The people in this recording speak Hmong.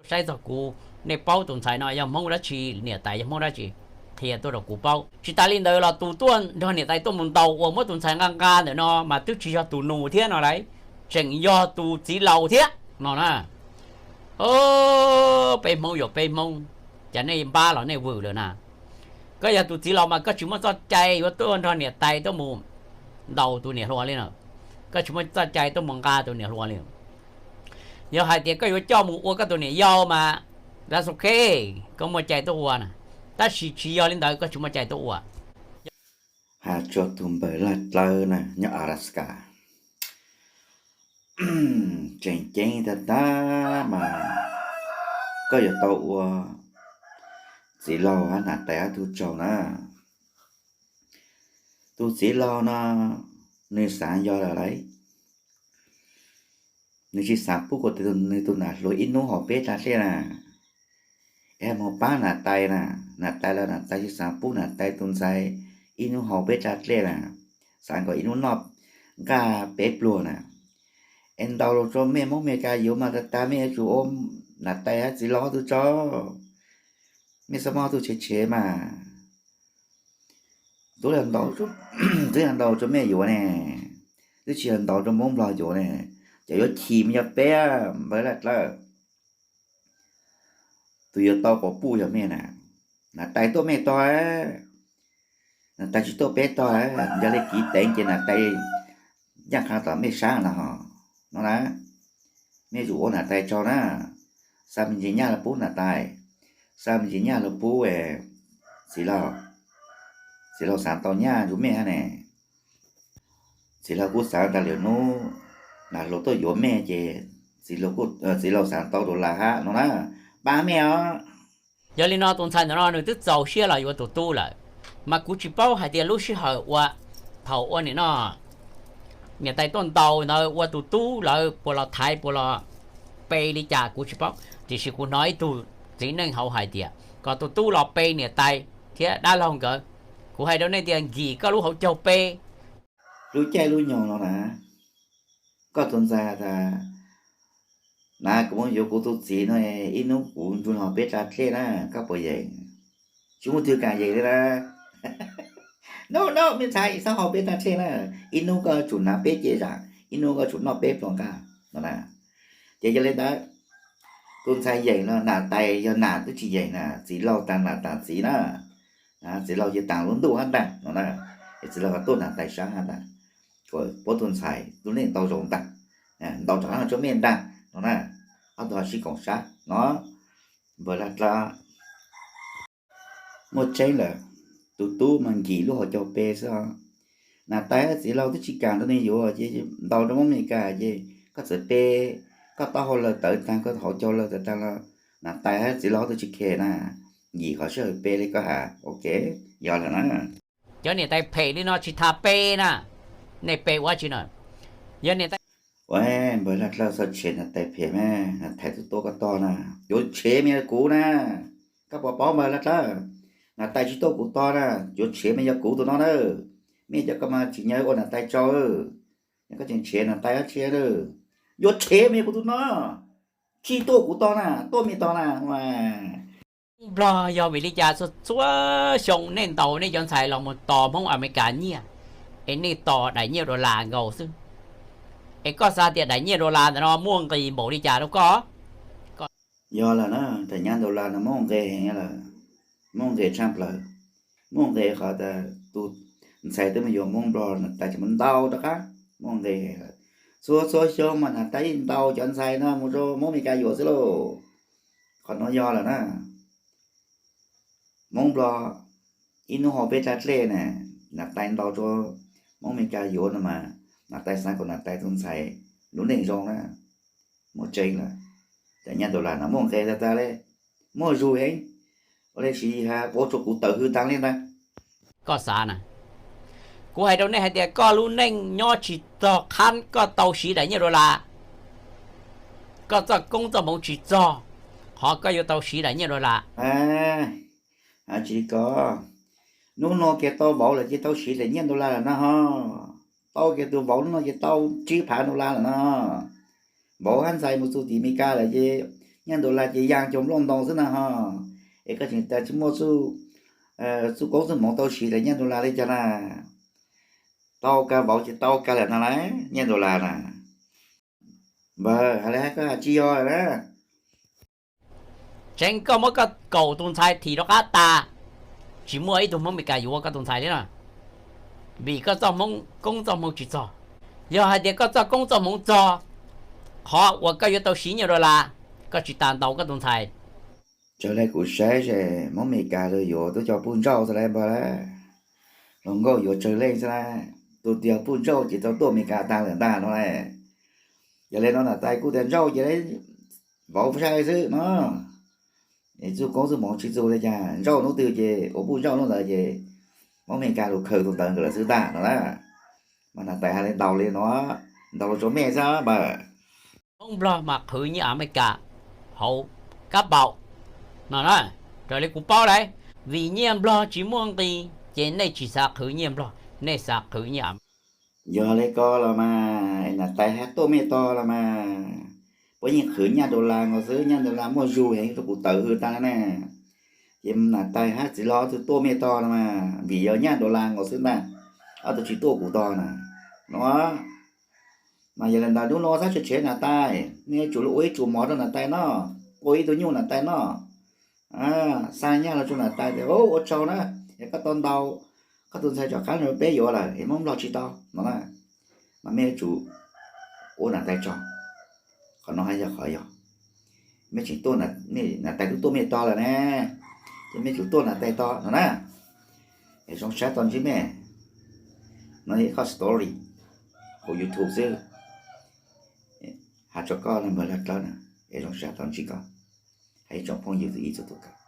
Saib txog kuv, nej paub tus ntxhais no yog Hmoob dab tsi, niam tais yog Hmoob dab tsi, qhia tuaj rau kuv paub. Tsis tas li ntawd los tus tuaj nrog niam tais tuaj mus ntaus uas muab tus ntxhais nqa nqa ntawm no mas twb tsis yog tus nus thiab no lauj, tseem yog tus txiv laus thiab no na. Peb Hmoob yuav peb Hmoob, cas nej npab los nej vwm lawm na. Koj yog tus txiv laus mas koj tsis muaj txoj cai yuav tuaj nrog niam tais tuaj mus ntaus tus niam hluas li na. Koj tsis muaj txoj cai tuaj mus nqa tus niam hluas li. Yog hais tias koj yuav coj mus ua koj tus niam yau mas that's ok, koj muaj cai tuaj ua na. Tab sis tsis yog li ntawd koj tsis muaj cai tuaj ua. Has txog tus npawg Laj Dlawb na nyob Alaska, tseem ceeb tag tag mas koj yuav tau ua txiv laug hab niam tais hab tug tsaug na. Tus txiv laug no nws xav yog lawm lauj, nws tsis xav pub kuv nws tus nam hluas ib hnub haus peb rab dlej na. Es moog pab niam tais na, niam tais los niam tais tsis xav pub niam tais tus ntxhais ib hnub haus peb rab dlej na, xav kom ib hnub noj nqaj peb pluag na. Es ntaus los rau mej Hmoob Amelikas yuav mas tag tag mej yuav tsum ua niam tais hab txiv laug tug tsaug. Mej txhob mob tug tshev tshev mas. Tub yog ntaus, twb yog ntaus rau mej yuav ne, twb tsis yog ntaus rau Hmoob Nplog yuav ne. Cov yuav chim mas yog peb, npawg Laj Dlawb. Tus yuav tau quas puj yog mej na. Niam tais tuaj mej tog, niam tais tsis tuaj peb tog. Yog li kiv teev ces niam tais ncaaj qha tom mej sab no, no na. Mej yuav tsum ua niam tais tsaug na. Xa me ntsis nyaj los pub niam tais, xa me ntsis nyaj los pub txiv laug. Txiv laug xaav tau nyaj rua mej hab ne. Txiv laug kuj xaav tas lwm nub nam hluas tuaj yuav mej ces txiv laug xaav tau dollar hab no na, pab mej os. Yog li no tus ntxhais ntawm no nws twb txaus siab los yuav tus tub lawm, mas kuv tsis paub hais tias lub sij hawm uas thaum ua nim no niam tais tuaj ntaus ntawd ua tus tub lawv puas los thaiv puas los pe li cas kuv tsis paub, tiam sis kuv hnov ib tug txiv neej hauv hais tias kom tus tub los pe niam tais thiab dab laug nkawd. Kuv hais rau nej tias nkim koj lub hauv caug pe. Lub caij lub nyoog no na, koj tus ntxhais tas na, kuv muab yuav kuv tus txiv no, ib hnub kuv nrug nws haus peb rab dlej na, koj puas yeem? Tsis muaj twg kam yeem li na. No no, me ntxhais, txhob haus peb rab dlej na, ib hnub koj yuav tsum hnav peb cev zam, ib hnub koj yuav tsum noj peb pluas nqaj no na. Ces yog li ntawd, tus ntxhais yeem no niam tais yog nam twb tsis yeem na, txiv laug taag nam taag txiv na. Txiv laug cia taag lub ntuj hab ntaag no na, es txiv laug ho tuaj niam tais sab hab ntaag, kom puab tug ntxhais lub neej ntau zoo ntaag, ntau rov qaab tsua mej ntaag no na, ob tug ho sib koom sab no. Npawg Laj Dlawb, muaj tseeb lawm, tus tub mas nkim lub hauv caug pe xwb os. Niam tais hab txiv laug twb tsis kam rua nws yuav ces ntaus rua Moob Amelikas ces koj txawm pe, koj taub hau lawg tawv taag, koj hauv caug lawg tawv taag los niam tais hab txiv laug twb tsis khe na, nkim qhov sij hawm pe li koj has, ok, yog lawm na. Cov niam tais phem li no tsis tas pe na, nej pe ua dlaab tsi no? Yog niam tais, ua, npawg Laj Dlawb, txhob tshev niam tais phem mas, niam tais tuaj tuab koj tog na, yuav tshev mas yog kuv na. Koj puas paub npawg Laj Dlawb, niam tais tsis tuaj kuv tog na, yuav tshev mas yog kuv tus no na. Mej cov koj mas tsim nyog ua niam tais tsaug, koj tseem tshev niam tais dab tsi na. Yuav tshev mas yog kuv tus no, tsis tuaj kuv tog na, tuaj mej tog na. Nplog yog vim li cas txhua txhua xyoo nej ntaus nej cov ntxhais los mus tos Hmoob Amelikas nyiaj, es nej tos daim nyiaj dollar nkaus xwb? Es koj xav tias daim nyiaj dollar ntawm no muaj nqis npaum li cas rau koj? Yog lawm na, daim nyiaj dollar no muaj nqis heev lawm, muaj nqis tshaj plaws, muaj nqis qhov tas tus ntxhais twb mus yuav Hmoob Nplog tas tseem mus ntaus rov qab, muaj nqis heev lawm. Txhua txhua xyoo mas niam tais ntaus cov ntxhais no mus rau Hmoob Amelikas yuav xwb lauj. Qhov no yog lawm na. Hmoob Nplog ib hnub haus peb rab dlej na, niam tais ntaus rau Hmoob Amelikas yuav no mas, niam tais xav kom niam tais tus ntxhais lub neej zoo na. Muaj tseeb lawm, daim nyiaj dollar no muaj nqis tag tag li, muaj zug heev. Ua li siv has ua rau kuv tawm hws taag li ntag. Koj xav na, kuv hais rau nej hais tias koj lub neej nyob tsis txog qhab koj tau siv daim nyiaj dollar. Koj txoj koob txoj hmoov tsis txog qhov koj yuav tau siv daim nyiaj dollar. Has tsis li ko, hnub no kiag tau vauv lawm ces tau siv daim nyiaj dollar lawm no ho. Tau kiag tus vauv hnub no ces tau tsib phav dollar lawm no. Vauv hab ntxhais mus txug tim Amelikas lawm ces Nyiaj dollar ces yaa cov nplooj ntoo xwb na ho. Es koj tseem tas tsis muaj txuj koob txuj hmoov tau siv lawm nyiaj dollar li cas na? Tau kag vauv ces tau kag lawm no las, nyiaj dollar na. Npawg, hais li hais koj hais tsis yog na. Tseev koj muab koj kaum tus ntxhais thim rov qab tas, tsis muaj ib tug Hmoob Meskas yuav koj tus ntxhais li na. Vim koj txoj hmoov koob txoj hmoov tsis txog. Yog hais tias koj txoj koob txoj hmoov txog, qhov uas koj yuav tau siv nyiaj dollar, koj tsis tas ntaus koj tus ntxhais. Tsawg leej kuv saib ces Hmoob Meskas los yuav tuaj cov puj ntsauj xwb las npawg las. Hluas nkauj yuav tsawg leej xwb las. Tus twg yog puj ntsauj ces tau tuaj Meskas tag lawm ntag no las. Yog li no nam tais kuj tias ntsauj ces vauv sai xwb no. Txuj koob txuj hmoov tsis txug li cas, ntsauj hnub twg ces ua puj ntsauj hnub ntawd ces Hmoob Meskas los khaws tus ntawd nkawd lawm xwb ntag no las. Mas nam tais hais li ntaus li no, ntaus los tso mej xwb npawg. Hmoob Nplog mas qhwv nyiaj Amelikas hauv kab paum no na. Raws li kuv paub las, vim nyiaj Nplog tsis muaj nqis ces nej tsis xav qhwv nyiaj Nplog, nej xav qhwv nyiaj Am. Yog li ko los mas nam tais hab tuaj mej tog los mas, puab yeej qhwv nyiaj dollar nkaus xwb, nyiaj dollar muaj zug heev rau kuv tawv hws tag na. Ces nam tais hab txiv hlob tug tuaj mej tog los mas vim yog nyiaj dollar nkaus xwb ntag, ob tug tsis tuaj kuv tog na no. Mas yog li ntawd hnub no txhob tshev tshev nam tais, mej yuav tsum ua ib tsum mov rau nam tais noj, ua ib tug nyuj nam tais noj, xa nyiaj los rau nam tais tias ua tsaug na, es koj tau ntaus koj tus ntxhais tom qab no peb yuav lawm es Hmoob Nplog tsis tau no na. Mas mej yuav tsum ua nam tais tsaug. Qhov no hab yog qhov yog, mej tseem tuaj, nam tais twb tuaj mej tog lawm ne, ces mej tsum tuaj nam tais tog no na. Es zoo sab tau ntsib mej, no ib qho story hauv YouTube xwb, has rua koj npawg Laj Dlawb na, es zoo sab tau ntsib koj, hab ib tsoom phooj ywg txhua tus kawg.